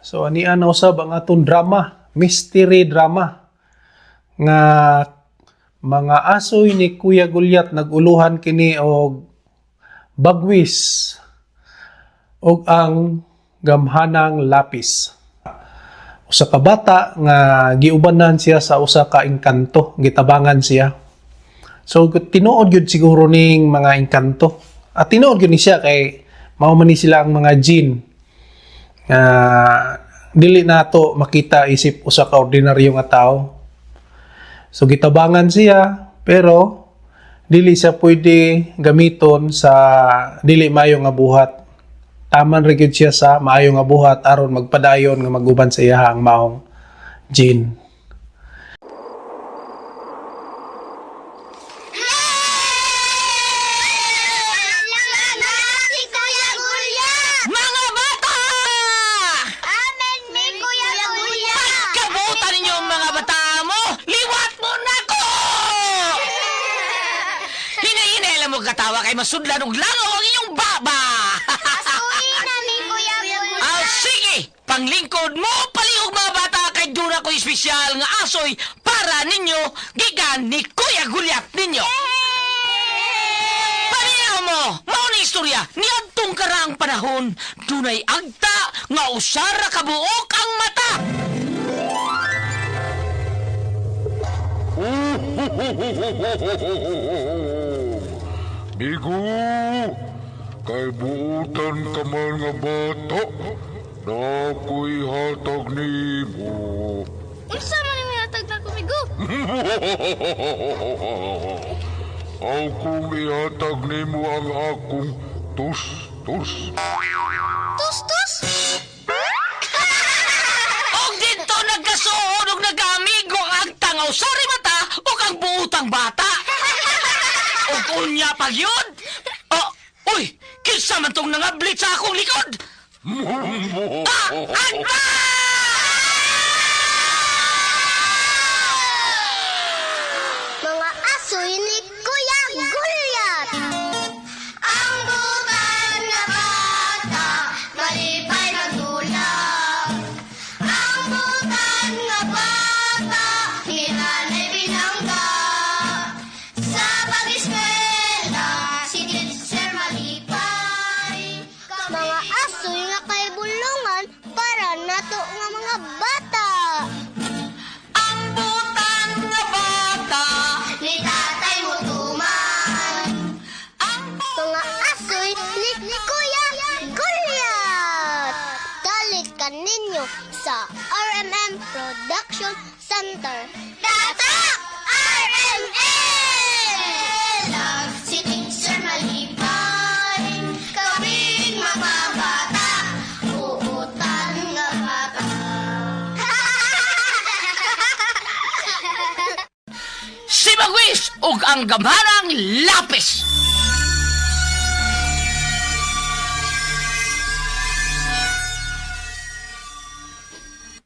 So ania na usab ang atong drama, mystery drama nga mga asoy ni Kuya Gulyat naguluhan kini og bagwis og ang gamhanang lapis. Usa ka bata nga giubanan siya sa usa ka engkanto, gitabangan siya. So tinuod gyud siguro ning mga engkanto. At tinuod gyud ni siya kay mao man ni sila ang mga jin nga dili nato makita isip usa ka ordinaryo nga tao. So gitabangan siya pero dili siya pwede gamiton sa dili maayo nga buhat. Taman ra gyud siya sa maayo nga buhat aron magpadayon nga maguban sa iya ang maong jin. Si Kuya Gulyat! Mga bata! Amen ni Kuya Gulyat! Kabutan ninyo ang mga bata mo! Liwat mo na ko! Hinahinay mo katawa kay masudlan og langaw ang inyong baba! Pasuin na ni Kuya Gulyat! Ah, sige! Panglingkod mo, palihog mga bata kay dura ko espesyal nga asoy para ninyo gikan ni Kuya Gulyat ninyo! Pareho mo! Mao ni istorya niadtong karaang panahon, dunay agta nga usara ka buok ang mata. Migo! Kay buutan ka man nga bata, na ako'y hatag nimo. Unsa man ni hatag na kumigo? Akong ihatag nimo ang akong tus-tus. Tus tus! Og dito nagkasuod og nagkaamigo ang agta nga usari mata ug ang buutang bata. Ug unya pag yun. Oh, uy, kinsa man tong nangablit sa akong likod? Ah, agta! Mga asoy ni Kuya Gulyat! Ang butan nga bata, malipay magdulak. Ang butan nga bata, ni nanay binangga. Sa pag-eskwela, si teacher malipay. Mga asoy nga kay bulungan para nato nga mga bata. Ang butan nga bata. Ni tatay mo tuman. Ang Mga asoy ni Kuya Gulyat! Dalit ka ninyo sa RMM Production Center. Tatak! RMM! Si Teacher Malipay, kaming mga bata, uutan nga bata. Si Bagwis ug ang gamhanang lapis.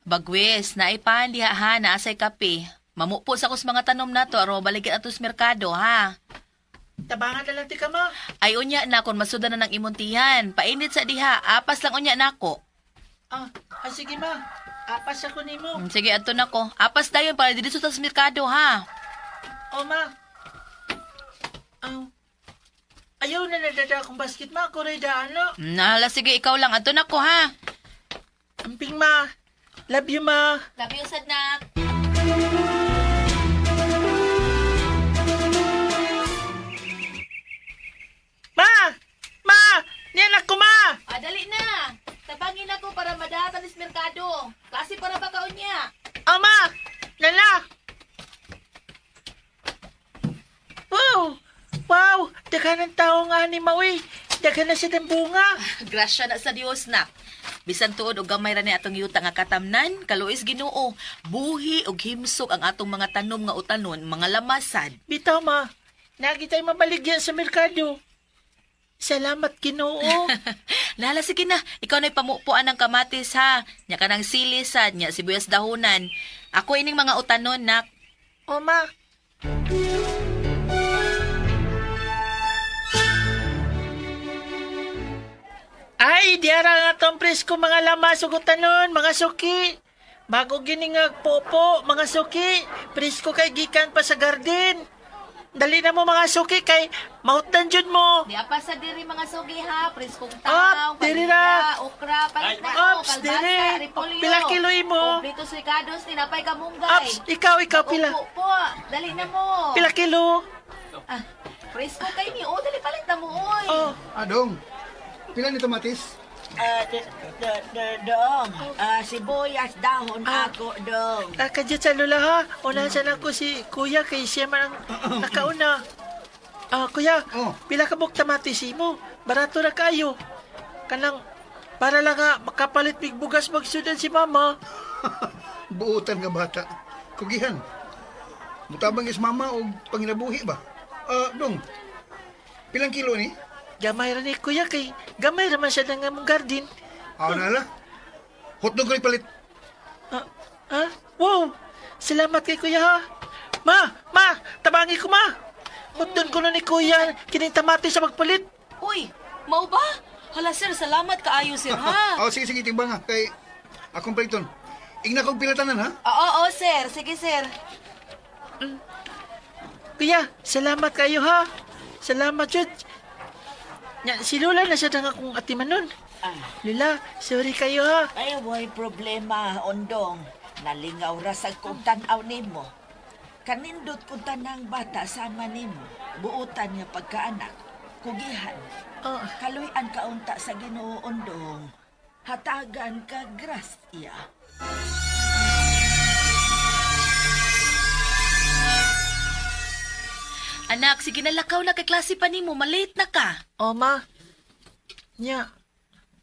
Bagwis, naipahan diha ha, naasay kape. Mamupo sa kus mga tanom nato aron mabaligyan ato sa merkado ha. Tabangan na lang ti ka, ma. Ay unya na kon masudan na ng imuntihan. Painit sa diha, apas lang unya nako. Ah, sige, ma. Apas ako nimo. Sige, adto nako. Apas dayon para diri sa merkado ha. O, ma. Aw. Ayaw na nadada akong basket, ma. Kuray daan, no? Nahala sige, ikaw lang adto nako ha. Amping, ma. Love you, ma. Love you sad nak. Ma! Ma! Niyan ako, ma! Ah, dali na. Tabangin ako para madahatan sa merkado. Kasi para ba kaunya? O, ma! Lala! Wow! Wow! Daghan ng tao nga ni Maui. Daghan na siya ng bunga. Grasya na sa Dios na. Bisan tuod og gamay ra ni atong yuta nga katamnan, kaluis Ginoo, buhi og himsog ang atong mga tanom nga utanon, mga lamasad. Bitaw, ma. Nagi tayo mabaligyan sa merkado. Salamat, Ginoo. Lala, sige na. Ikaw na'y pamupuan ng kamatis, ha? Nya ka ng sili, sad. Nya sibuyas dahunan. Ako ining mga utanon, nak. O, ma. Ay, diara nga tong presko mga lamas ug utanon, mga suki. Bago gini nga popo, mga suki. Presko kay gikan pa sa garden. Dali na mo mga suki kay mahutdan jud mo. Di apa sa diri mga sugi ha, preskong Up, tanaw, diri na. okra, palit na ko, Ops, kalbasa, diri. repolyo. Pila kilo imo? Kompleto sikados, tinapay kamunggay. Ops, ikaw pila. Upo po, dali na mo. Pila kilo? Ah, presko kay ni, oh, dali palit na mo, oy. Oh, Adong, pila ni tomatis? Ah, dong. Ah, sibuyas dahon ako, dong. Kadyot sa lula ha. Unahan sana ko si kuya kay siya man ang nakauna. Ah, kuya, Oh. pila ka buk kamatis imo? Barato ra kayo. Kanang para lang nga makapalit mig bugas magsudan si mama. Buutan nga bata. Kugihan. Mutabang is mama og panginabuhi ba? Ah, dong. Pilang kilo ni? Gamay ra ni kuya kay gamay ra man siya ng among garden. Ah, nala. Hotdog ko palit. Ah, ah, wow. Salamat kay kuya ha. Ma, ma, tabangi ko ma. Hotdog ko na ni kuya kining tamati sa magpalit. Uy, mau ba? Hala sir, salamat kaayo sir ha. Oh, sige sige timbang ha kay akong paliton. Igna kog pilatanan ha. Oo, oo, sir. Sige, sir. Kuya, salamat kayo ha. Salamat jud. Nya, si Lola na siya nang akong atimanon. Ah. Lola, sorry kayo ha. Ay, way problema, Ondong. Nalingaw ra sa kong tan-aw nimo. Kanindot kong tanang bata sama nimo. Buutan nga pagkaanak. Kugihan. Ah. Kaluy-an kaunta sa Ginoo, Ondong. Hatagan ka grasya. Anak, sige na lakaw na kay klase pa nimo, malate na ka. O ma. Nya,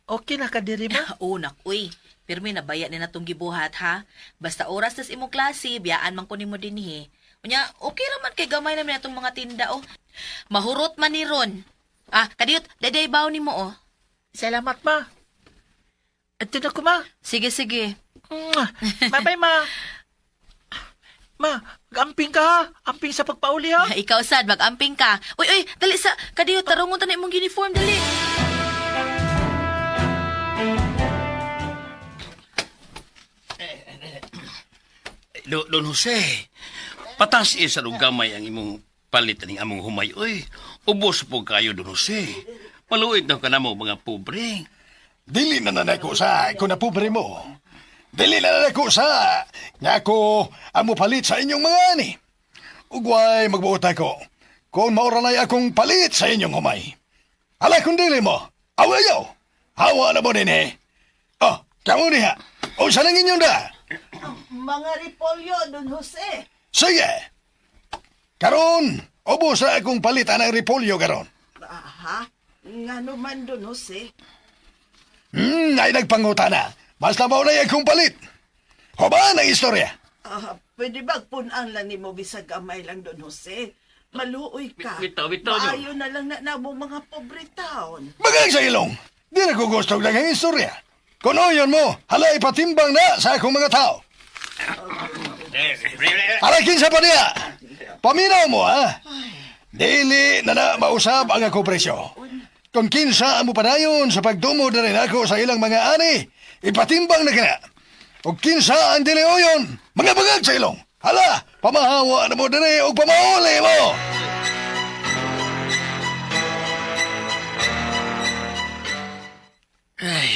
okay na ka diri ma? Oo, nak, uy. Pirmi nabaya ni natong gibuhat ha. Basta oras tas imong klase, biyaan man ko nimo dinhi. Unya, okay ra man kay gamay naman atong mga tinda oh. Mahurot man ni ron. Ah, kadiyot, daday baw nimo oh. Salamat ma. Ato na ko ma. Sige, sige. Mwah. Bye-bye ma. Ma, amping ka ha. Amping sa pagpauli ha. Ikaw sad, mag-amping ka. Uy, uy, dali sa kadiyot tarungon ta na imong uniform dali. Don Jose, patas isa og gamay ang imong palit ning among humay. Uy, ubos po kayo, Don Jose. Maluit na ka namo mga pobre. Dili na nanay ko sa kung napobre mo. Dili na nanay ko sa nga ako ang mopalit sa inyong mga ani. Ugway magbuot ako kung maura akong palit sa inyong humay. Alay kung dili mo, awayaw. Hawa na mo din eh. Oh, kamo diha. O sa nang inyong da? Mga repolyo, Don Jose. Sige. Karon, ubos na akong palit anang repolyo karon. Aha. Nga naman, Don Jose. Ay nagpanguta na. Basta maunay akong palit. Hubaan ang istorya. Ah, pwede ba punan lang nimo bisag gamay lang Don Jose? Maluoy ka. Bitaw, bitaw, Don. Maayo na lang na namo mga pobre taon. Bagay sa ilong. Di na ko gusto lang ang istorya. Kung yun mo, hala ipatimbang na sa akong mga tao. Arakin sa paniya. Paminaw mo, ha? Dili na na mausab ang ako presyo. Kung kinsa ang padayon sa pagdumo na rin ako sa ilang mga ani, ipatimbang na kina. O kinsa ang dili oyon, mga bagag sa ilong. Hala, pamahawa na mo diri o pamauli mo. Ay,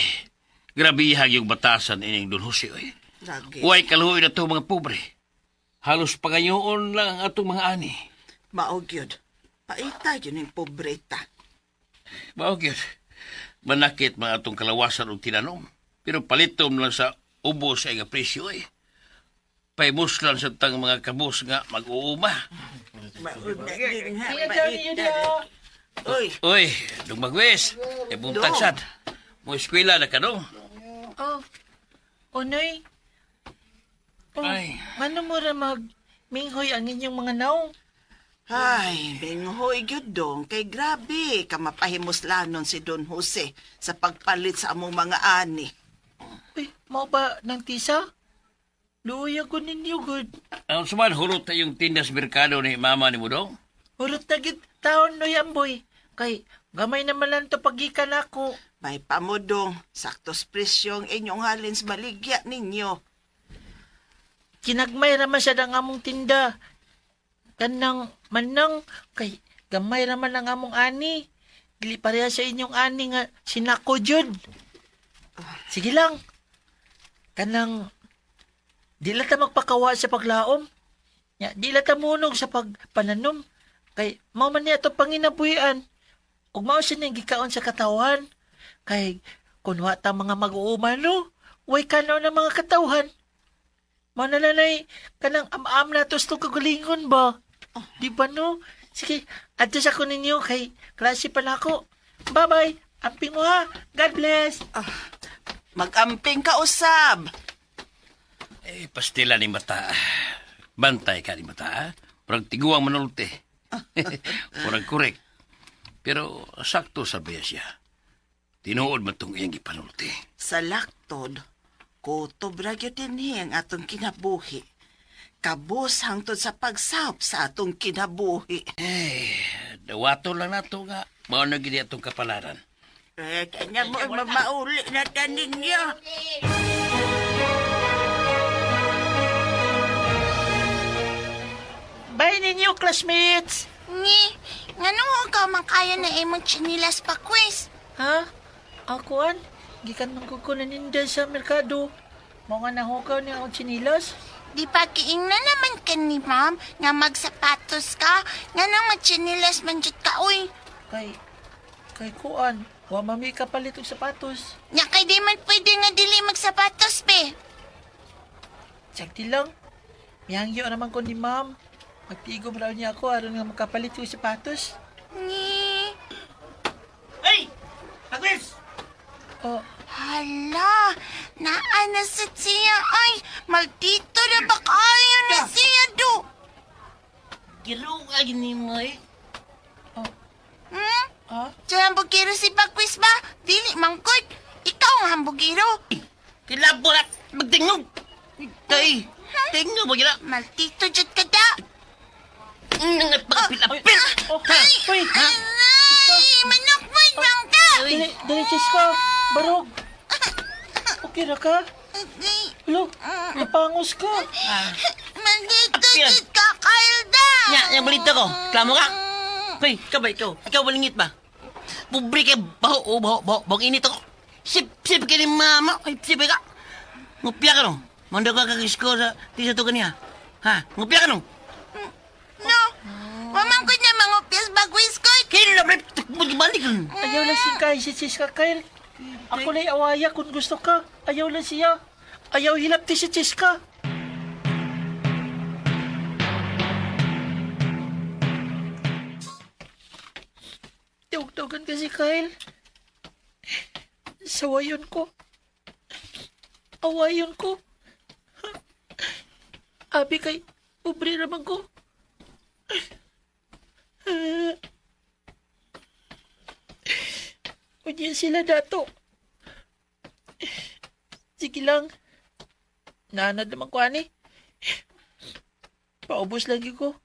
grabe yung batasan ining Don Jose. Uy. Lagi. Uy, kaluoy na to mga pobre. Halos pangayoon lang ang atong mga ani. Mao gyud. Paita yun yung pobreta. Mao gyud. Manakit mga atong kalawasan og tinanom. Pero palitom lang sa ubos sa nga presyo eh. Paimuslan sa tang mga kabus nga mag-uuma. Mao na gyud ha. Kuya Johnny, yun Paita. Uy, Uy, dong magwes. E buntag sad. Mo eskwela na ka dong. Oh, Unoy. Oh, Ay. Ano mo ra mag minghoy ang inyong mga naong? Ay, binghoy gyud dong kay grabe kamapahimuslanon si Don Jose sa pagpalit sa among mga ani. Uy, mau ba ng tisa? Luoy ako ninyo, good. Ang suman hurot na yung tindas merkado ni mama ni mo dong. Hurot na gid taon, noy amboy. Kay gamay naman lang to pagikan ako. May pamudong, saktos presyo ang inyong halin sa baligya ninyo. Kinagmay raman siya ang among tinda. Kanang manang kay gamay raman ang among ani. Dili pareha sa inyong ani nga sinako jud. Sige lang. Kanang di lang ta magpakawa sa paglaom. Ya, di lang ta munog sa pagpananom. Kay mao man niya atong panginabuhian. Ug mao siya niyang gikaon sa katawan. Kay kun wa ta mga mag-uuma no, way kanaw ng mga katawhan. Mao na lanay kanang am-am na to sa kagalingon ba? Di ba no? Sige, adto sa ko ninyo kay klase pa na ako. Bye-bye. Amping mo ha. God bless. Magamping ka usab. Eh, pastila ni mata. Bantay ka ni mata, ha? Murag tiguang manulti. Murag korek. Pero sakto sa baya siya. Tinuod man tong iyang gipanulti. Sa laktod, kutob ra gyud dinhi ang atong kinabuhi. Kabos hangtod sa pagsap sa atong kinabuhi. Eh, dawato lang nato nga. Mao na gid atong kapalaran. Eh, kanya mo mamauli na tanin niya. Bye ninyo, classmates. Ni, ngano ka man kaya na imong chinilas pa quiz? Ha? Akuan? Gikan man ko ko naninda sa merkado. Mao nga nahukaw niya akong tsinilas. Di pa kiingna naman ka ni ma'am nga magsapatos ka, nga nang magchinilas man jud ka uy. Kay, kay kuan. Wa mami kapalit og sapatos. Nya kay di man pwede nga dili magsapatos be. Sakti lang. Miyangyo naman ko ni ma'am. Magtigom raw niya ako aron nga makapalit og sapatos. Ni, Hey! Agnes! Oh, hala, naa na sa siya ay, maldito na ba kayo na siya do? Giruga gini mo eh. Hmm? ah? Sa hambugiro si Bakwis ba? Dili mangkod. Ikaw ang hambugiro. Kilaborat! Magtingog! Kay! Tingog mo gina! Maldito jud ka da. Nagpapil-apil! Oh, uy! Ay, manok mo man ka. Dali, dali, Cheska. Barog. Okay ra ka? Ay, Lo, napangos ka. Maldito Apil. jud ka, Kyle da. Nya, yung balita ko. Klamo ka? Hoy, ikaw ba ikaw? Ikaw balingit ba? Pobre kay baho, oh, baho, baho, baho init ako. Sip, sip ka ni mama. Ay, sip ka. Ngupya ka no. Mando ka kagisko sa tisa to kaniya. Ha? Ngupya ka no. No. Wamangkod na mangupyas bagwis ko. Kaya na, pre, balik ka. Ayaw lang si Kai, si Cheska, Kyle. Ako na'y awaya kung gusto ka. Ayaw lang siya. Ayaw hilap ti si Cheska. Tawag-tawagan ka si Kyle. Sawayon ko. Awayon ko. Abi kay, pobre naman ko. Unya sila dato. Sige lang. Nanad naman ko ani. Paubos lagi ko.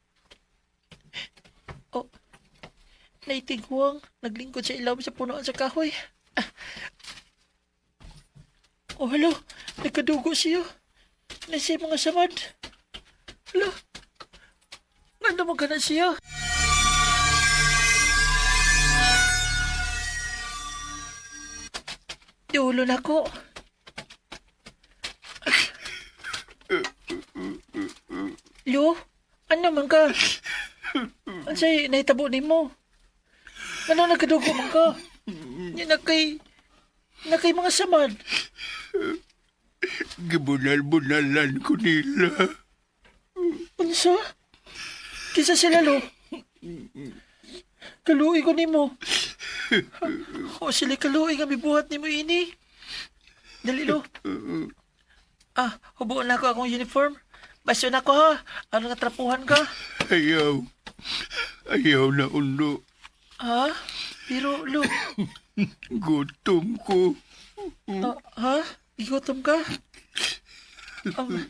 Oh. Naitigwang. Naglingkod sa ilawom sa punoan sa kahoy. Ah. Oh, hello. Nagkadugo siya. Nasa mga samad. Hello. Ngano mo ka na siya? Dulo na ko. Lo, ano man ka? Unsay nahitabo nimo? Ano nagkadugo man ka? Nya na kay mga samad. Gibunal-bunalan ko nila. Unsa? Kinsa sila lo? Kaluoy ko nimo. O sila kaluoy nga mibuhat nimo ini. Dali lo. Ah, hubuon na ako akong uniform. Basyo na ako ha. Ano nga trapuhan ka? Ayaw. Ayaw na uno. Ha? Pero lo, Gutom ko. ah, ha? Igutom ka? Um,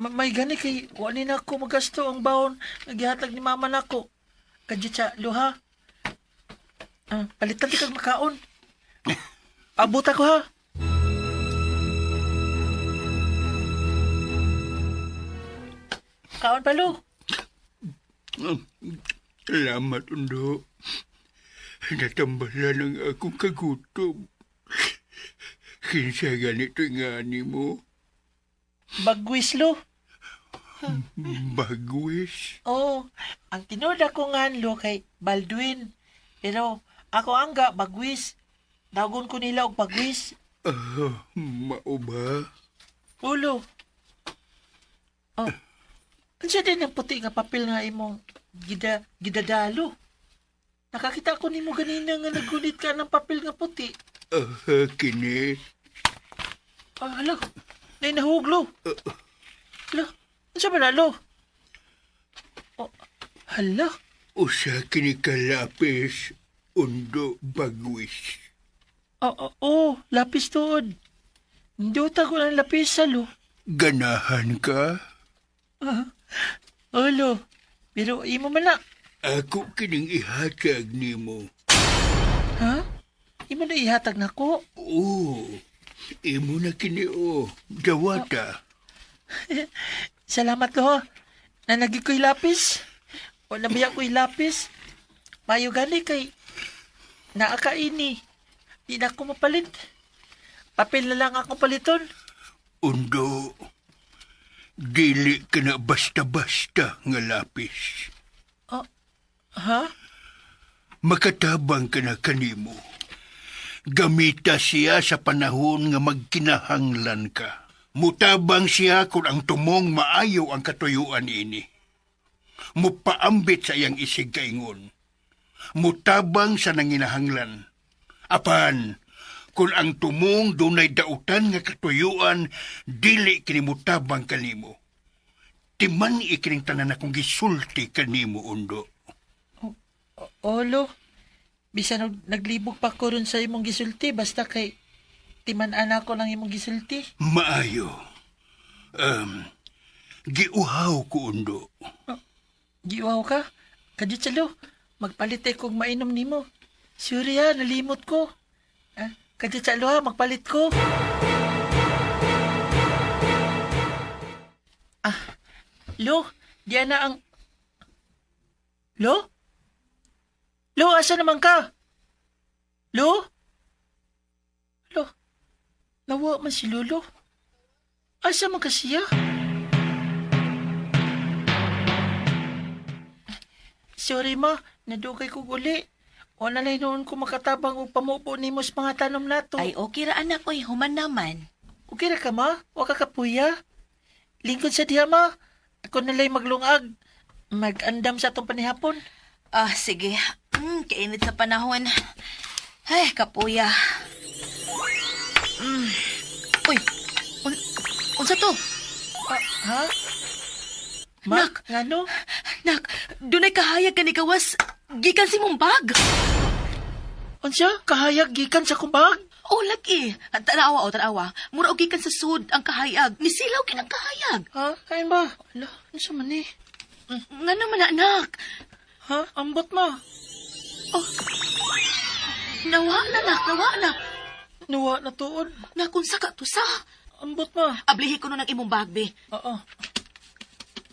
may gani kay wala na ako magasto ang baon nga gihatag ni mama nako. Kadyo sa luha. Ah, palitan di kag makaon. Abot ako ha. Kaon pa, Lo. Salamat, Undo. Natambalan ang akong kagutom. Kinsa ganito nga ni mo? Bagwis, Lo. Bagwis? Oo, ang tinuod ako nga lo kay Baldwin. Pero ako angga bagwis. Dagon ko nila og bagwis. Ah, mao ba? Ulo. Oh. Unsa din ang puti nga papel nga imong gidadalo? Nakakita ko nimo ganina nga naggunit ka ng papel nga puti. Ah, kini. Ah, hala. Nay nahuglo. Hala. Unsa ba na lo? Oh, hala. Usa kini kalapis, Undo Bagwis. Oh, oh, oh, lapis tuod. Hindi ko ng lapis sa lo. Ganahan ka? Olo, pero imo man na. Ako kining ihatag nimo. Ha? Imo na ihatag nako. Oo, imo na kini o. Dawata. Salamat lo. Nanagi ko'y lapis. Wala ba ko'y lapis? Mayo gani kay naa ka ini. Di na ako mapalit. Papel na lang ako paliton. Undo, dili ka na basta-basta nga lapis. Oh, ha? Makatabang ka na kanimo. Gamita siya sa panahon nga magkinahanglan ka. Mutabang siya kung ang tumong maayo ang katuyuan ini. Mupaambit sa iyang isig kaingon. Mutabang sa nanginahanglan. Apan, kung ang tumong dunay dautan nga katuyuan, dili kini mutabang kanimo. Timan ikining tanan akong gisulti kanimo, Undo. Olo, bisan og naglibog pa ko ron sa imong gisulti, basta kay timan-ana ko lang imong gisulti. Maayo. Um, giuhaw ko, Undo. Giwaw ka? Kadyo salo, magpalit ay kong mainom nimo. Sorry ha, nalimot ko. Ah, kadyo salo ha, magpalit ko. Ah, Lo, diyan na ang... Lo? Lo, asa naman ka? Lo? Lo, nawa man si Lolo. Asa man ka siya? Sorry ma, nadugay ko uli. Wala na noon ko makatabang og pamupo nimo sa mga tanom nato. Ay, okay ra anak, oy, human naman. Okay ra ka ma? Wa ka kapuya? Lingkod sa diha ma. Ako nalay maglungag. Mag-andam sa atong panihapon. Ah, sige. Kainit sa panahon. Ay, kapuya. Mm. Uy, unsa to? Ah, ha? Ma, Nak! ngano? Nak, dunay kahayag ka ni gawas. Gikan si mong bag. Unsa? Kahayag gikan sa kumbag? Oh, lagi. Tanawa, oh, tanawa. Mura og gikan sa sud ang kahayag. Nisilaw kinang kahayag. Ha? Kain ba? Ala, unsa man ni? Nga naman, anak. Ha? Ambot ma. Oh. Nawa na, nak. Nawa na. Nuwa na tuod. Nak, unsa ka to sa? Ambot ma. Ablihi ko nun ang imong bag, be. Oo.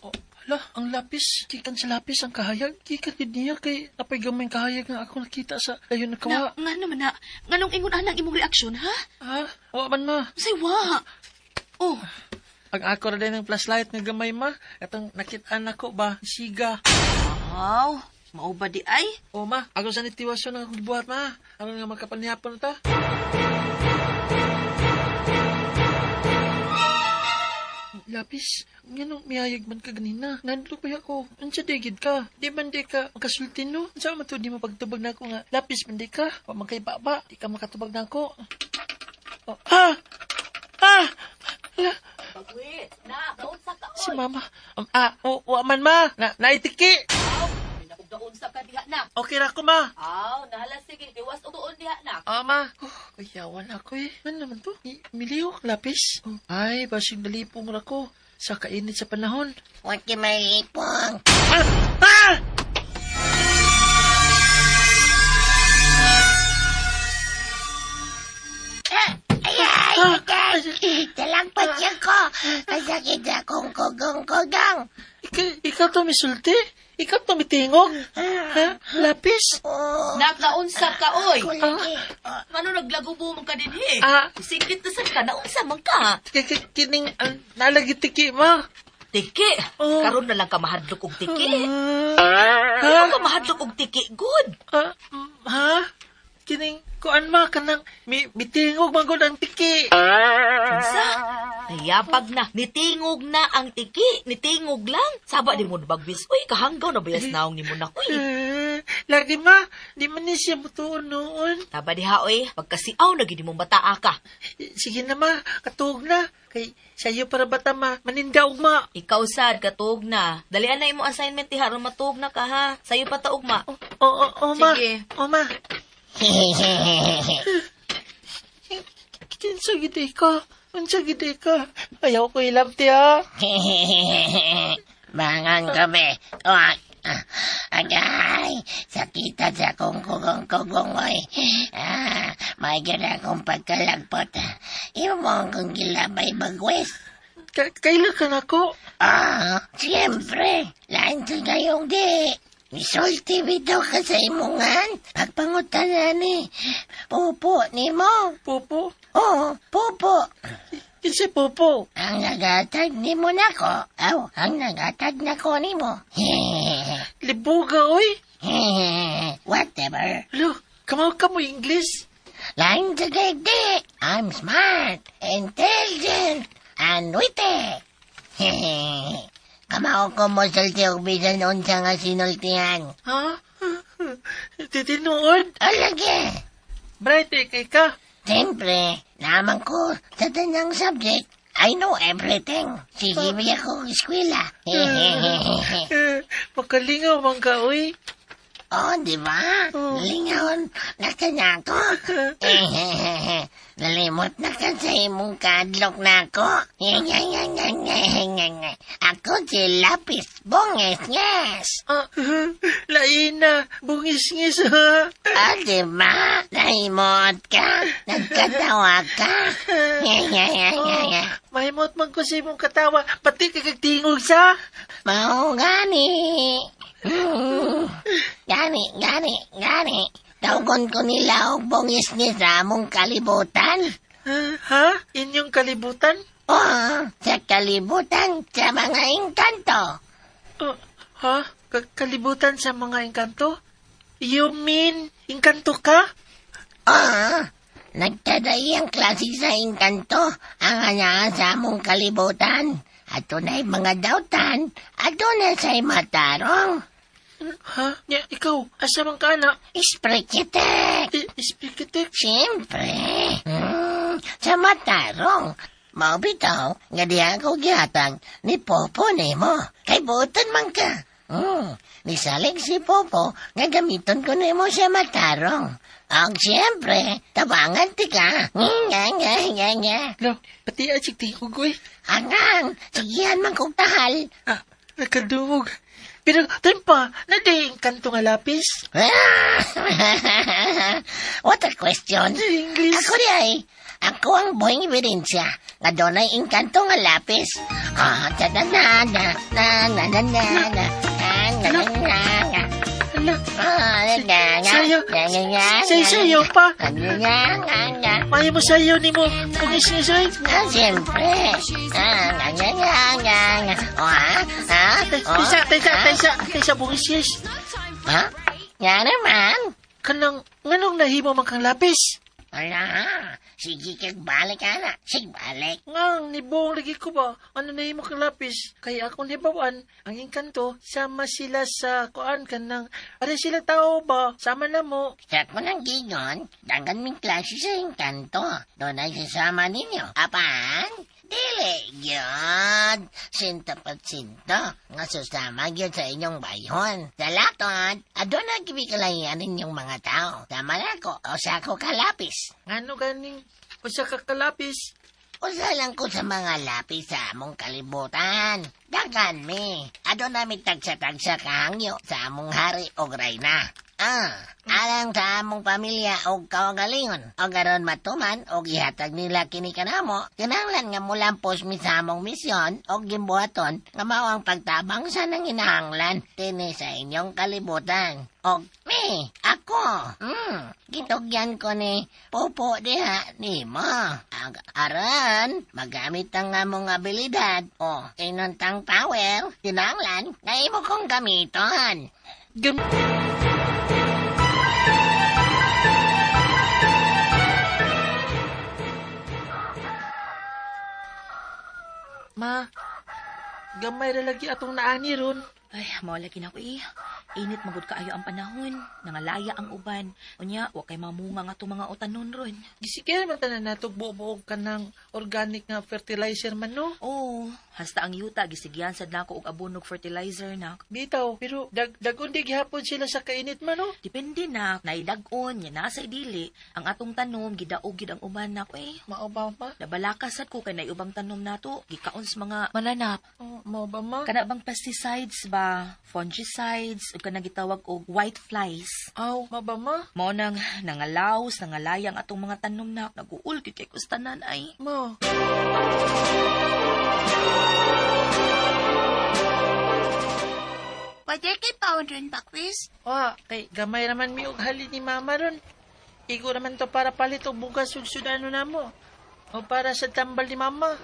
Oh, hala, ang lapis. Gikan sa lapis ang kahayag. Gikan gid niya kay napay gamay kahayag nga ako nakita sa layon na Na, kawa. nga naman na. Nganong ingon anang imong reaksyon, ha? Ha? Wa man ma. Say wa. Oh, Ang ako ra din ng flashlight nga gamay ma. Atong nakit-an nako ba siga. Aw, mao ba di ay? O ma, ako sa nitiwasyon ang akong gibuhat ma. Aron nga makapanihapon ta. Lapis, nganong miyayag man ka ganina? Ngadto pa ako. Unsa di gid ka? Di man di ka makasulti no? Unsa man to di mo pagtubag nako nga lapis man di ka? Wa man kay baba, di ka makatubag nako. Oh, ha! Ha! Hala, Wait, na, kaunsa ka si mama. Wa man ma. Na, naitiki. Kaunsa ka diha na. Okay ra ko ma. Aw, nahala sige, tiwas og tuon diha na. Ah, ma. Oh, kuyawan ako eh. Ano naman to? Milihok lapis. Oh, ay, basig nalipong ra ko. Sa kainit sa panahon. Huwag ka malipong. Ah! Ah! Talangpat siya ko. Masakit akong kugong-kugang. Ikaw to misulti? Ikaw to mitingog? Ha? Lapis? Oh, Nakaunsa ka, oy. kuligi. Ano naglagubo man ka dinhi? Ah. Singkit na sad ka, naunsa man ka? Kining, nalagi tiki ma. Tiki. Oh. Karon na lang ka mahadlok og tiki. Ah, Karon ka mahadlok og tiki, good. Ah, ha? Kining, kuan ma, kanang, mitingog man gud ang tiki. Unsa? Nayapag na, nitingog na ang tiki, nitingog lang. Saba di mo bagwis. Uy, kahanggaw na bayas naong nimo na uy. Eh, lagi ma, di man ni siya mutuon noon. Taba diha oy, pagkasiaw na gid mo bataa ka. Eh, sige na ma, katuog na. Kay sayo para bata ma, manindaog ma. Ikaw sad katuog na. Dalian na imo assignment diha aron matuog na ka ha. Sayo pa ta ugma. Oo, oh, ma. Sige. O ma. Kinsa gid ka? Unsa gid ka? Ayaw ko ilabti ha. Bangang gabi. Oh, agay, sakita sa akong kugong-kugong, oy. Ah, may gana akong pagkalagpot. Imo mo akong gilabay bagwis. Kailan ka nako? Ah, siyempre. Lain sa gayong di. Misulti bitaw ka sa imungan. Pagpangutan na ni. Pupo ni mo. Popo? Oo, pupo. Kinsa popo? Ang nagatag ni mo nako. Aw, ang nagatag nako ni mo. Libuga oy. Whatever. Lo, kamaw ka mo English? Lain sa di. I'm smart, intelligent, and witty. Kamao ko mo sulti og bisan unsa nga sinultihan. Ha? Titinuod? Alagi. Bright eh, kay ka. Siyempre, naman ko sa tanang subject. I know everything. Sige ba ako eskwela. Eh, makalingaw man ka oy. Oh, di ba? Lingaon na ka na ako. Nalimot na ka sa imong kadlok na ako. Ako si Lapis Bunges-nges. Ah, lain na, bungis-ngis ha. Ah, di ba? Nahimot ka. Nagkatawa ka. Oh, mahimot man ko sa imong katawa, pati kay kagtingog sa. Mao gani. Gani, gani, gani. Tawgon ko nila og bungis-ngis sa among kalibutan. Ah, ha? Inyong kalibutan? Oo, sa kalibutan sa mga engkanto. Oh, ha? Kalibutan sa mga engkanto? You mean, engkanto ka? Oo, nagtaday ang klase sa engkanto ang anaa sa among kalibutan. At tunay mga dautan, aduna sa'y matarong. Ha? Nya, ikaw, asa man ka na? Sprikitek! Sprikitek? Siyempre. Sa matarong. Mao bitaw, nga diha ko gihatag ni Popo nimo. Kay buotan man ka. Nisalig si Popo nga gamiton ko nimo sa matarong. Ang siyempre, tabangan ti ka. Nga, nga, nga, nga. Lo, pati ay tingog, uy. Angang, sigihan man kong tahal. Ah, nakadungog. Pero, tempa, nadi kanto nga lapis. What a question. English. Ako di ay, ako ang buhing ebidensya nga dunay engkanto nga lapis. Ah, ta na na na na na na na na na na na na. Ala, Ah, na na na. Sayo. Na na na. Sayo, sayo pa. Na na na na. Maya mo sayo ni mo. Pungis-ngis, oy. Ah, siyempre. Ah, na na na na na. Oh, ah, ah, oh, Taysa, taysa, ah. taysa, taysa, bungis-ngis. Ha? Nga naman. Kanang, nganong nahimo man kang lapis? Ala, sige kag balik ana. Sige balik. Ngang, nibong lagi ko ba? Ano nahimo kang lapis? Kaya akong hibawan, ang engkanto, sama sila sa kuan kanang, are sila tao ba? Sama na mo. Sa ko ng gigon, danggan ming klase sa engkanto. Doon ay sasama ninyo. Apan, dili gyud. Sinto pat sinto, nga susama gyud sa inyong bayhon. Sa lakton, aduna gibikalayan ninyong mga tao. Sama na ko, o sa ko kalapis. Ngano ganing, usa ka kalapis? Usa lang ko sa mga lapis sa among kalibutan. Dagan mi. Aduna mi tagsa-tagsa kahangyo sa among hari og rayna. Ah, alang sa among pamilya og kaugalingon. Og aron matuman og ihatag nila kini kanamo, kinahanglan nga mulampos mi sa among misyon og gimbuhaton nga mao ang pagtabang sa nanginahanglan dinhi sa inyong kalibutan. Og mi, ako, gitugyan ko ni Popo diha nimo. Ag aron magamit ang among abilidad o inuntang power, kinahanglan nga imo kong gamiton. Gam Ma, gamay ra lagi atong naani ron. Ay, mao lagi na ko eh. Init magud kaayo ang panahon. Nangalaya ang uban. Unya, wa kay mamunga nga itong mga utanon ron. Gisigil man tanan nato buo-buog ka ng organic nga fertilizer man no. Oo, hasta ang yuta gisigyan sad nako og abonog fertilizer na. Bitaw, pero dagon di gihapon sila sa kainit man no. Depende na, naidag-on, nya nasa idili. Ang atong tanom, gidaog gid ang uban nako eh. Mao ba ma? Nabalaka sad ko kay naiubang tanom nato, gikaon sa mga mananap. Oh, mao ba ma? Kana bang pesticides ba, fungicides, ug kanang gitawag og white flies. Aw, mao ba ma? Mao nang nangalaws, nangalayang atong mga tanom na naguul gyud kay kustanan ay. Ma. Pwede kay powder ba, Chris? Wa, kay gamay raman mi og hali ni mama ron. Igo raman to para palit og bugas ug sudano namo. O para sa tambal ni mama.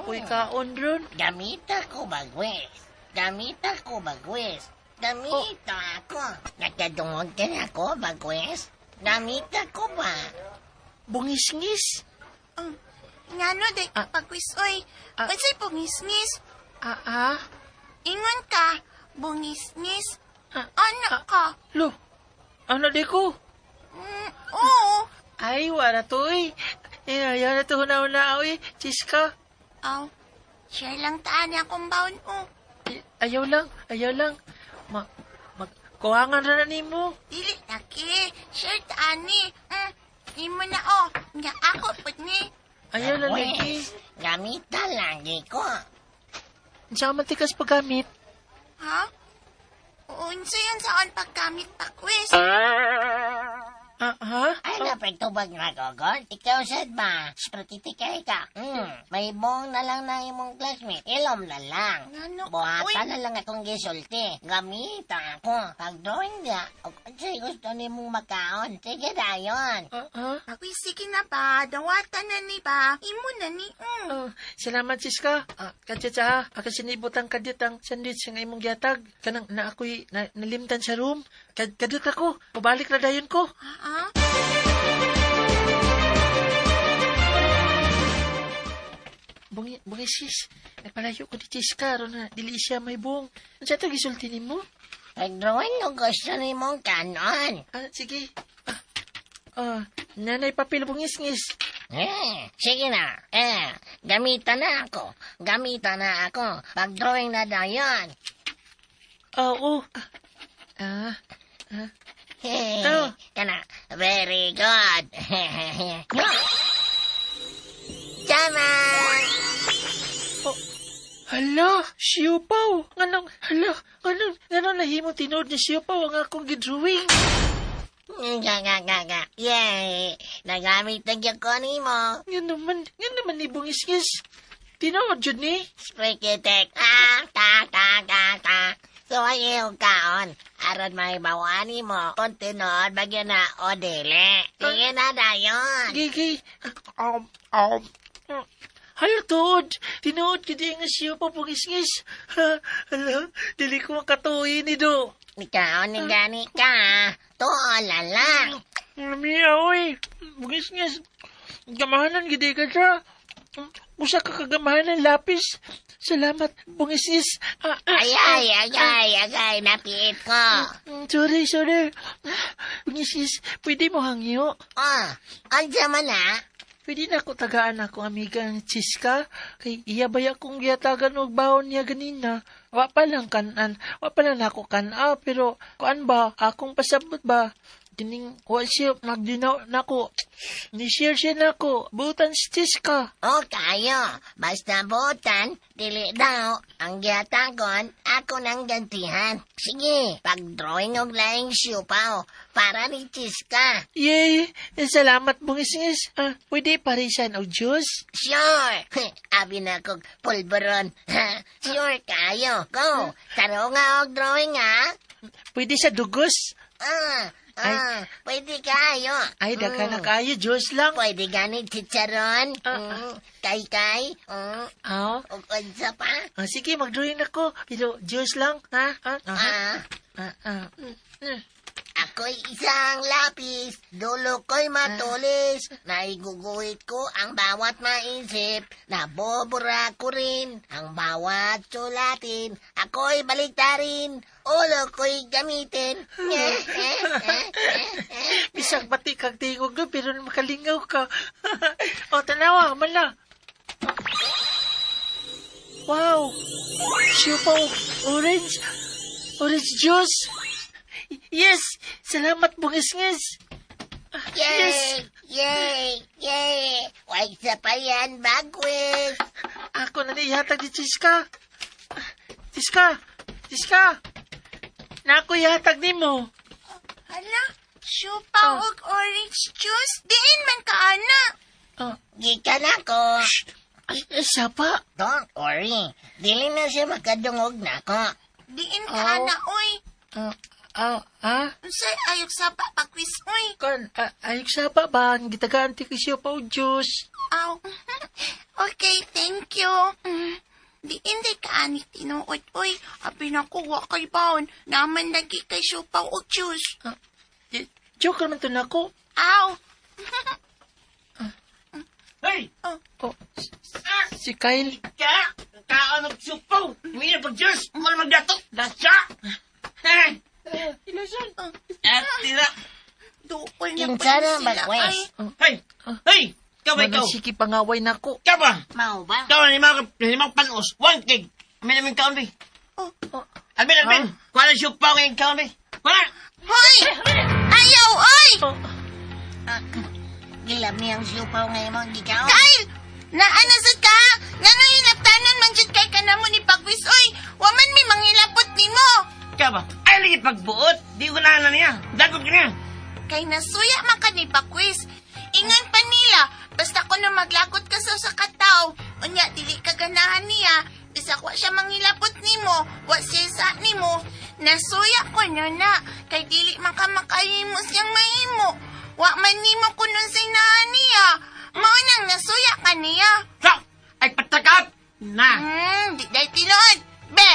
Uy, kaon ron. Gamita ko bagwes. Gamita ko bagwes. Gamita ako. Nakadungog ka na ako bagwes. Gamita ko ba? Bungisngis. Ngano de Ah. pag-quiz, oy. Ah. Unsay bungisngis? Ah, ah. Ingon ka, bungisngis. Ah. Ano ka? Lo, ano di ko? Mm, oo. Ay, wala to eh. Eh, ayaw na to huna-huna, oy. Chiska. Aw, share lang taan niya akong baon, oh. Eh, ayaw lang, ayaw lang. Ma, mag, kuhangan na nimo. Dili laki, share taan ni. Imo na, oh. Nga ako pud ni. Ayaw lang lagi. Bagwes. Gamita lagi ko. Unsa man tikas paggamit? Ha? Unsa yan saan paggamit pa, quiz? Ah, ha? Ay, napagtubag nga gogon. Ikaw sad ba? Sprititikay ka. May bong na lang na imong classmate. Ilom na lang. Ngano? Uy. Buhatan na lang akong gisulti. Gamita ako. Pag-drawing niya, og unsay gusto nimong makaon. Sige dayon. Ah, ha? Pag-quiz, sige na ba? Dawatan na ni ba? Imo na ni, Oh, salamat Siska. Ah, katsa ako sinibutan kadit ang sandwich nga imong gihatag. Kanang na ako'y na, nalimtan sa room. Kadit ako. Pabalik na dayon ko. Ha? Bungi, bungi sis. Nagpalayo ko ni Siska aron na dili siya may buong. Unsa to gisulti nimo? Pag-drawing og gusto nimong kanon. Ah, sige. Ah, ah, nanay papel bungisngis. Eh, sige na. Eh, gamita na ako. Gamita na ako. Pag-drawing na dayon. Ah, oo. Ah, ah, Hey, Oh. kana, very good. Tama! Hala, siupaw. Nganong, hala, nganong, nganong nahimong tinuod ni siupaw ang akong gidrawing. Nga, nga, nga, nga. Yay! Nagamit na gyud ko nimo. Nga naman ni bungisngis. Tinuod yun ni. Sprikitek. Ah, ta, ta, ta, ta. So, ay iyong kaon. Aron may bawaan nimo kung tinuod ba gyud na o dili. Sige na dayon. Gigi. Um, um. Hala, tuod. Tinuod gyud nga siupaw bungisngis. Ha, hala, dili ko makatuoy ni do. Ikaw ni gani ka. Tuol na lang. Mia, oy. Bungisngis. Gamahanan gid ka siya. Usa ka kagamahanan lapis. Salamat, bungisngis. Ah, ah, Ay, ay, ay, ay, ay, napiit ko. Sorry, sorry. Bungisngis, pwede mo hangyo. Oh, andiyan man na. Pwede na ako tagaan akong amiga ng Chiska. Kay iya ba akong giyatagan og baon niya ganina. Wa pa lang kanan, wa pa lang ako kana, pero kuan ba, akong pasabot ba? Kining wa siya nagdinaw nako. Ni-share siya nako. Butan si Chiska. O kayo, basta butan, dili daw, ang giyatagon, ako nang gantihan. Sige, pag-drawing og laing siupaw, para ni Chiska. Yay! Salamat, bungisngis. Ah, pwede parisan og juice? Sure! Abi na kog pulburon. Sure kayo. Go! Taro nga og drawing ha? Pwede sa dugos? Ah, ah, pwede kayo. Ay, daghan na kayo. Juice lang. Pwede gani chicharon. Kay-kay. Ah. Ug unsa pa? Ah, sige, mag-drawing ako. Pero juice lang, ha? Ah, ah. Ah. Ah, ah. Ako'y isang lapis, dulo ko'y matulis, naiguguhit ko ang bawat maisip, nabubura ko rin ang bawat sulatin, ako'y baliktarin, ulo ko'y gamitin. Bisag bati kag tingog do, pero makalingaw ka. O, tanawa, man na. Wow! Siupaw, orange, orange juice. Yes! Salamat, bungisngis. Yay! Yay! Yay! Why sa pa yan, bagwis? Ako na nihatag ni Chiska. Chiska! Chiska! Nako ihatag nimo. Hala, siupaw og orange juice? Diin man ka, ana. Gikan ako. Ay, sapa. Don't worry. Dili na siya makadungog nako. Diin ka, ana, oy. Unsay ayok sapa pagwis, oy. Kan, ayok sapa ba? Ang gitagaan ti siya pa og juice. Aw. Okay, thank you. Diin di ka ani tinuod, oy. Abi nako, wa kay baon. Naman lagi kay siupaw og juice. Joke naman to nako. Aw. Hey! Oh, si Kyle. Ka! Kaon og supaw! Hindi na pag-juice! Wala magdato! Lasya! Hey! Ilasan! At tira! Duol na Kinsa pa na, sila, bagwis? ay. Hey! Hey! Ikaw ba ikaw? Manang sige pangaway nako. Ikaw ba? Mao ba? Ikaw limang panos. One cake. May naming kaon, be. Oh. Alvin, Alvin! Kuha na siupaw ngayong kaon, be. Kuha na! Hoy! Ayaw, oy! Gilam niyang siupaw ngayon mong gikaw. Kyle! Naana sa ka? Ngano hinaptanon man jud kay kanamo ni Pagwis, oy! Wa man mi mangilapot nimo. Ikaw ba? Ay, lagi pagbuot. Di ko na na niya. Dagot ka niya. Kay nasuya man ka ni Pagwis. Ingon pa nila, basta ko na maglakot ka sa usa ka tawo, unya dili ka ganahan niya, bisag wa siya mangilapot nimo, wa siya sa nimo. Nasuya ko na na, kay dili man ka makahimo siyang mahimo. Wa man nimo kuno sa inahan niya. Mao nang nasuya ka niya. Sa! Ay, patakap! Na! Di day tinuod. Be!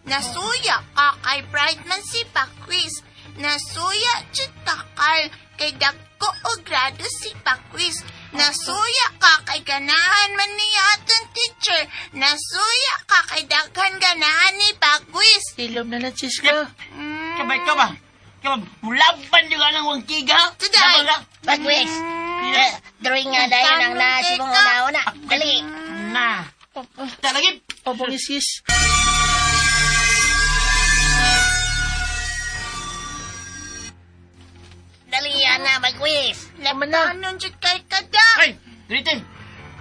Nasuya ka kay bright man si Pakwis. Nasuya jud ka kay kay dagko o grado si Pakwis. Nasuya ka kay ganahan man niya atong teacher. Nasuya ka kay daghan ganahan ni Pakwis. Ilom na lang, Chiska. Ikaw ba? Ikaw ba? Ikaw ba? Mulaban yung anang wangkiga? Today. Bagwis! Drawing nga dahil ang nasa mong una-una. Dali! Na! Talagip! O, bungisngis. Dali yan na, bagwis! Tama na. Laptanon jud kay kada. Ay! Gunitin!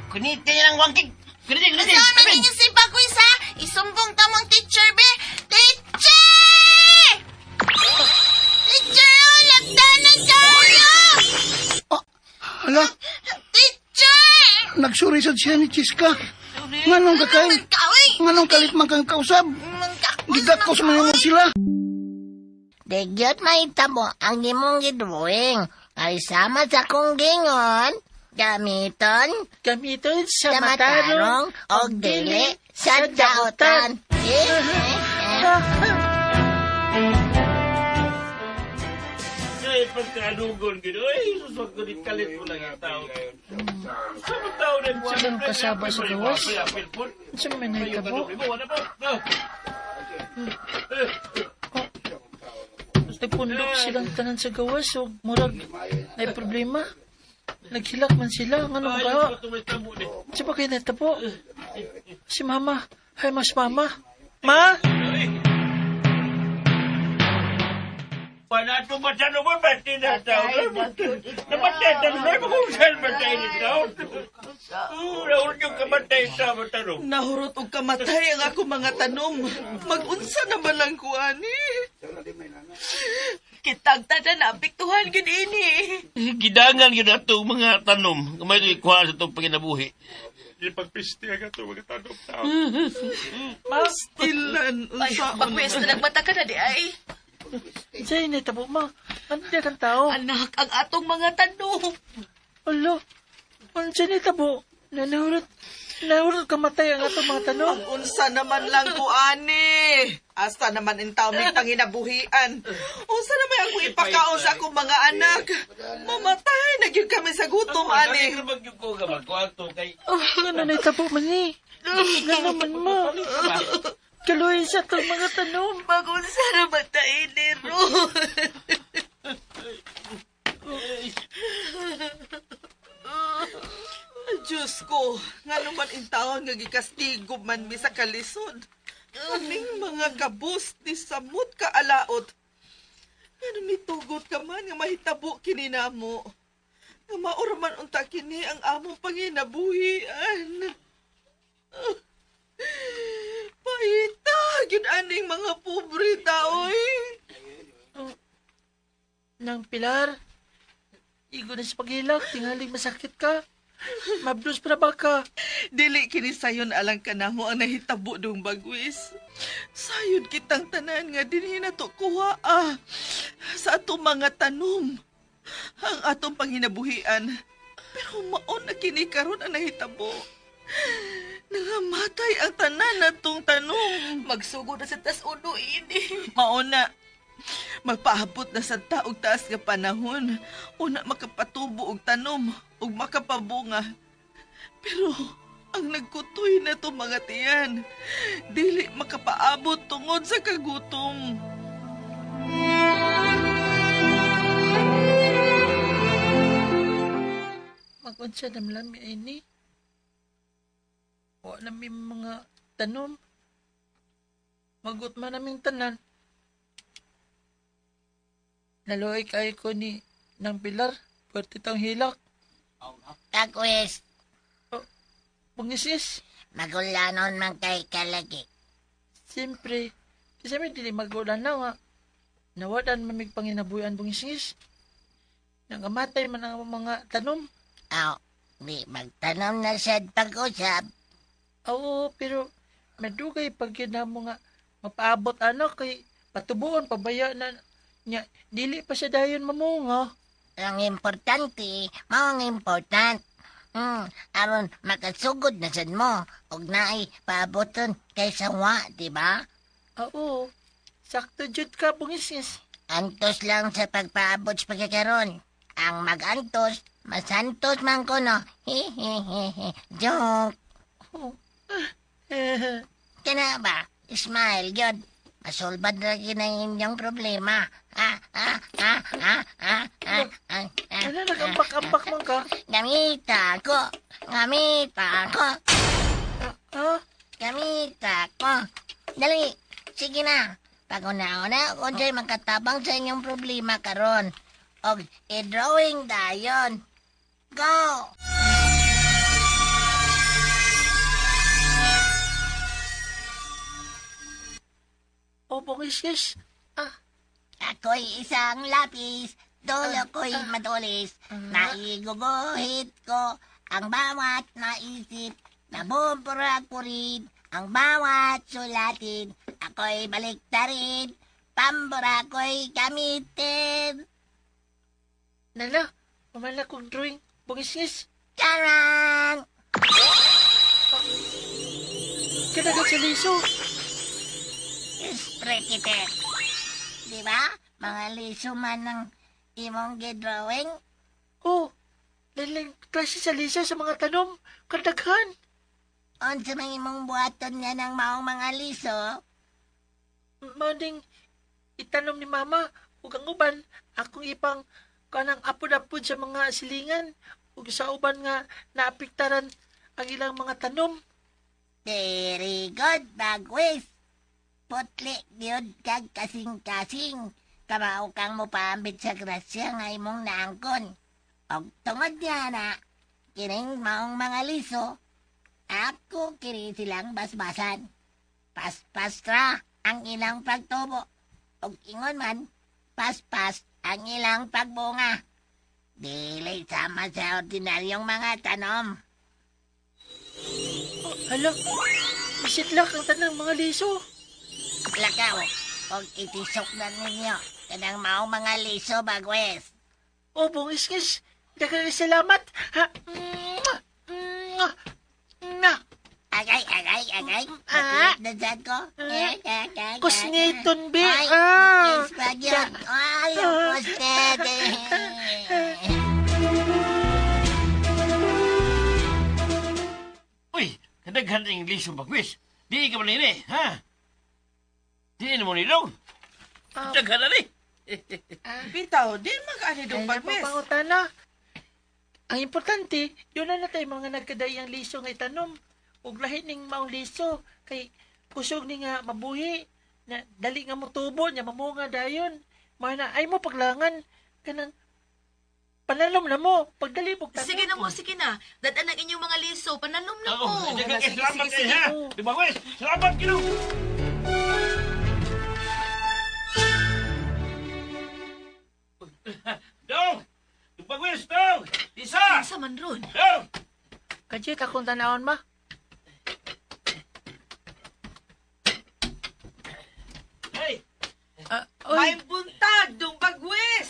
Gunitin niya lang wangkig! Gunitin! Gunitin! Kasama ninyo si Pakwis ha. Isumbong tamong teacher be. Teacher! Teacher, oh, laptanon tayo! Hala, Teacher! nagsuri sad siya ni Chiska. Nganong ka kay? Man ka, oy! Nganong kalit man kang kausab? Man ka, Gigakos man mo sila. Digyot mahitabo ang imong gidrawing. Ay sama sa kong gingon, gamiton Gamiton sa sa matarong matarong og dili sa dautan. Ay, pagkadugon gino. Ay, susod ko din kalit mo lang ang tao. Sa mga tao na Sa ganun kasaba sa gawas? Sa may nahitabo? Nagpundok silang tanan sa gawas o murag may problema. Naghilak man sila. Ngano ba? Sa ba kayo nahitabo? Si mama. Hay, mas mama. Ma? Panato ba sa naman ba tinataw? Namatay tanong na kung saan matay ni tao. Nahurot yung kamatay sa matanong. Nahurot og kamatay ang ako mga tanom. Magunsa naman lang ko ani. Kitang tanan na apektuhan gid ini. Gidangan yun ato mga tanom. Kamay ito ikuha sa itong panginabuhi. Di pagpisti ang ato mga tanom tao. Pastilan Ay, unsa bagwis na nagmata ka na di ay. Unsay nahitabo ma? Ano diya kang tao? Anak, ang atong mga tanom. Alo, unsay nahitabo? Nahurot, nahurot kamatay ang atong mga tanom. Unsa naman lang ko ani. Asa naman in taon may panginabuhian. Unsa naman ako ipakaon sa akong mga anak. Mamatay na gyud kami sa gutom ani. Oh, ano nahitabo man ni? Nga naman ma. Kaluoy sa atong mga tanom. Magunsa naman ta ini ron. Diyos ko, nga naman in taon nga gikastigo man mi sa kalisod. Kaming mga kabus ni samot ka alaot. Ngano mitugot ka man nga mahitabo kini namo. Nga maura man unta kini ang among panginabuhian. Paita, gyud aning mga pobre taoy. Nang Pilar, igo na sa paghilak, tingaling masakit ka. Mabdos pa na ba ka? Dili kini sayon alang kanamo ang nahitabo dong bagwis. Sayod kitang tanan nga dinhi nato kuha ah, sa atong mga tanom. Ang atong panginabuhian. Pero maon na kini karon ang nahitabo. Nangamatay ang tanan natong tanom. Magsugod na sa tas uno ini. Maon na. Magpaabot na sa taog taas nga panahon. Una makapatubo og tanom ug makapabunga. Pero ang nagkutoy na to mga tiyan, dili makapaabot tungod sa kagutom. Magunsa na malami ay ni. Wala mi mga tanom. Magut man naming tanan. Naluoy kayo ko ni ng Pilar. Pwerte tang hilak. Bagwis, Bungisis. magulanon man kay kalagi. Siyempre, kasi may dili magulan na nga. Nawadan mamig panginabuyan bungisingis. Nangamatay man ang mga tanom. Aw, di magtanom na siya pag-usap. Oo, pero madugay pag yun na mo nga mapaabot ano kay patubuon pabaya na niya dili pa siya dayon mamunga. Ang importante, mao ang important. Aron makasugod na sad mo og naay paaboton kaysa wa, di ba? Oo, sakto jud ka bungisingis. Antos lang sa pagpaabot sa pagkakaroon. Ang magantos, masantos man ko no. Hehehehe. Joke. Oh. Eh, Kana ba? Smile, yun. Masolbad na ang inyong problema. Ah, ah, ah, ah, ah, ah, ah, ah. ano nagambak-ambak man ka? Gamita ko. Gamita ko. Ah, Gamita ko. Dali, sige na. Pag-una-una ako siya'y makatabang sa inyong problema karon. Og i-drawing dayon. Go! oh bungisingis. Ah, Ako'y isang lapis, dulo ko'y matulis. Naiguguhit ko ang bawat naisip, nabubura ko rin ang bawat sulatin. Ako'y baliktarin, pambura ko'y gamitin. nala, mamala kong drawing bungisingis. Charang! Kanagat sa liso. Sprekite. Di ba? Mga liso man ng imong gidrawing. Oh, laling klase sa liso sa mga tanom. Kadaghan. Unsa man imong buhaton nga ng maong mga liso, Maunding itanom ni mama ug ang uban akong ipang kanang apod-apod sa mga silingan ug sa uban nga naapektaran ang ilang mga tanom. Very good, Bagwis. Putli gyud kag kasing-kasing. Kamao kang mopaambit sa grasya nga imong naangkon. Og tungod niya na, kining maong mga liso, ako kini silang basbasan. Paspastra ang ilang pagtubo. Og ingon man, paspas ang ilang pagbunga. Dili sama sa ordinaryong mga tanom. Oh, hala, isitlak ang tanang mga liso. Lakaw, og itisok na ninyo kanang maong mga liso, bagwes. O, bungisngis, daghang salamat. Ha? Mwah! Mwah! Mwah! Agay, agay, agay. Ah. Napilit na dyan ko. Eh, eh, eh, eh. Kusniton, bi. Ay, Ah. kiss pa yun. Ay, ang kusnet. Uy, kadaghan ang liso bagwis. Di ka man ini, ha? Di na mo nilong. Daghan na ni. Bitaw, di mag-ani dong Ay, bagwis. napapangutana. Ang importante, yun na natay mga nagkadayang liso nga itanom. Ug lahi ning maong liso kay kusog ni nga mabuhi na dali nga motubo nya mamunga dayon. Mana ay mo paglangan kanang panalom na mo pagdali mo tanom. Sige na mo, sige na. Dad-an ang inyong mga liso, pananom na Oo, mo. daghang Sige, salamat sige, eh, ha? sige. Di bagwis, salamat kinu. Dong! Bagwis, dong! Isa! Kinsa man ron? Dong! Kajit akong tanawon ma. Hey! Ah, oy, May buntag dong bagwis.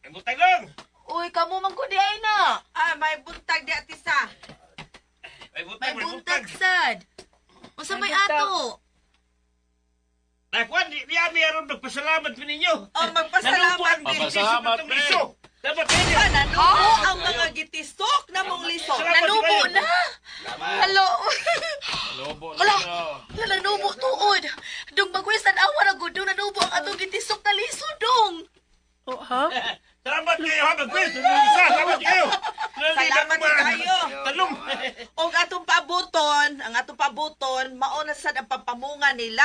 Ang butag lang! Uy, kamo man ko di ay na. Ah, may buntag di atisa. May butag, May buntag sad. Unsa may ato? Nakuan, di ami aron nagpasalamat mi ninyo. Oh, magpasalamat Nanubo ang mi. Pasalamat liso. Dapat ninyo. Nanubo ang mga gitisok na mong liso. Salamat Nanubo kayo. na. Halo. Hala, hala nanubo tuod. Dong bagwes tan-awa ra gud dong nanubo ang atong gitisok na liso dong. oh, ha? Salamat kayo ha, bagwis. Isa, salamat kayo. Salamat kayo. Talong. Og atong pabuton, ang atong pabuton, mao na sad ang pampamunga nila.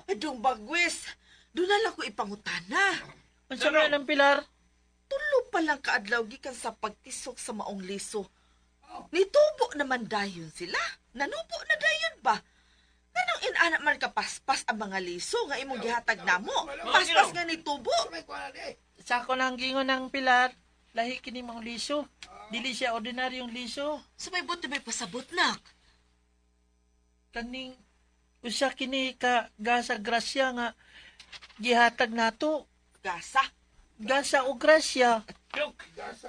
Adong bagwis, doon na lang ko ipangutana. Unsa man ang pilar? Tulo pa lang kaadlaw gikan sa pagtisok sa maong liso. Nitubo naman dayon sila. Nanubo na dayon ba? Kanang inana man kapaspas ang mga liso nga imong gihatag namo. Paspas nga nitubo. Sa ako nang gingon ng pilar, lahi kini maong liso. Dili siya ordinaryong liso. Sa may buto may pasabot nak. Kaning usa kini ka gasa grasya nga gihatag nato. Gasa. Gasa o grasya. Dok.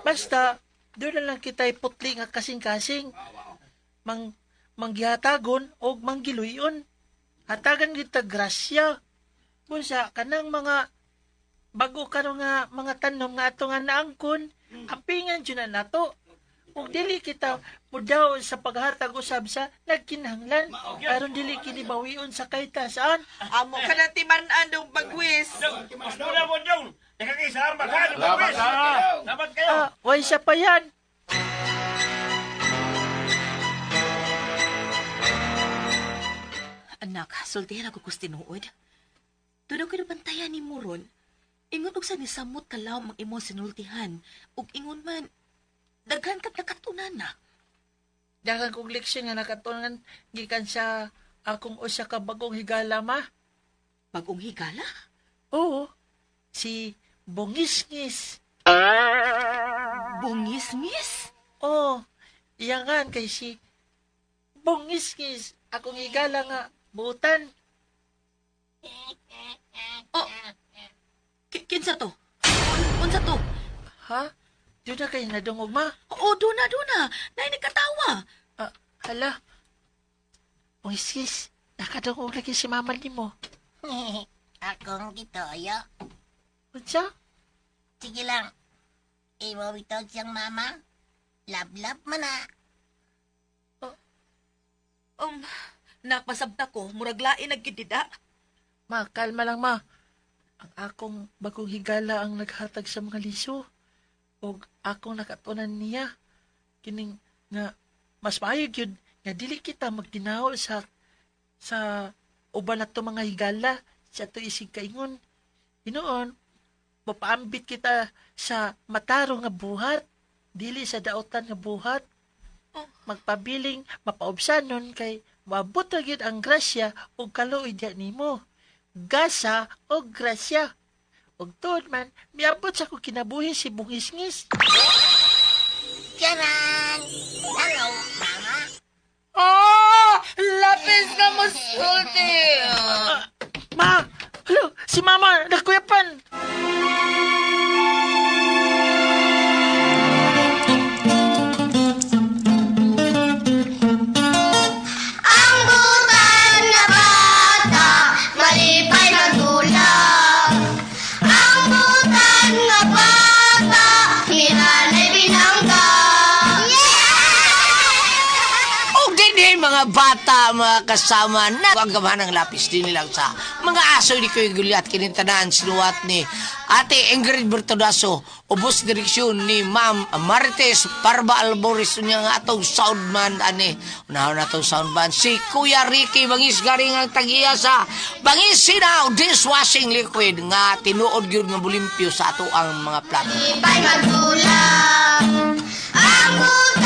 Basta doon na lang kita putli nga kasing-kasing. Mang manggihatagon og manggiluyon. Hatagan kita grasya. Bunsa kanang mga bago karon nga mga tanom nga ato nga naangkon, ampingan jud na nato. Ug dili kita mudaw sa paghatag usab sa nagkinahanglan aron dili kini bawion sa kaytasaan. Amo ka na timan-an dong bagwis. Dok, mas muna mo dong. Daghang salamat ha, bagwis. Salamat kayo. Ah, way siya pa yan. Anak, sultihan ako kus tinuod. Tunog ko bantayan ni mo ron. Ingon og sa nisamot kalawom ang imong sinultihan. Ug ingon man, daghan kag nakatunan na. Daghang kong leksyon nga nakatunan gikan sa akong usa ka bagong higala ma. Bagong higala? Oo, si Bungisngis. Bungis-ngis? Oo, iyangan kay si Bungisngis. Akong higala nga butan. Oh, kinsa to? Unsa to? Ha? Doon na kayo nadungog ma. Oo, duna, duna. Nay, nagkatawa. Ah, hala. Bungisngis, nakadungog lagi si mama nimo. Akong gitoyo. Unsa? Sige lang. Imo bitaw siyang mama. Love-love man na. Nak, masabta ko. Murag lain nagkidida. Ma, kalma lang ma. Ang akong bagong higala ang naghatag sa mga liso. Og akong nakatunan niya. Kining nga mas maayo gyud nga dili kita magdinaw sa uban nato mga higala sa ato isig kaingon. Hinuon, mapaambit kita sa matarong nga buhat, dili sa daotan nga buhat. Magpabiling mapaubsanon kay maabot ra gyud ang grasya ug kaluoy diha nimo. Gasa og grasya. Ug tuod man, miabot sa ko kinabuhi si Bungisngis. Charan! Hello, Mama. Oh, lapis na musulti. Ma! Hello, si Mama, nagkuyapan! Ang butan na bata, malipay magulak. Ang butan na bata, hinanay binangga. O dinhi mga bata, mga kasama na ang gamahan ng lapis din nilang sa mga aso ni Kuya Gulyat kinintanan sinuwat ni Ate Ingrid Bertodaso, ubos direksyon ni Ma'am Marites Parba Alboris, unya nga atong soundman ani. Unahon na atong soundman si Kuya Ricky Bangis garing ang tag-iya sa Bangis Sinaw dishwashing liquid nga tinuod gyud nga bulimpyo sa ato ang mga plato. Malipay magulak. Ang butan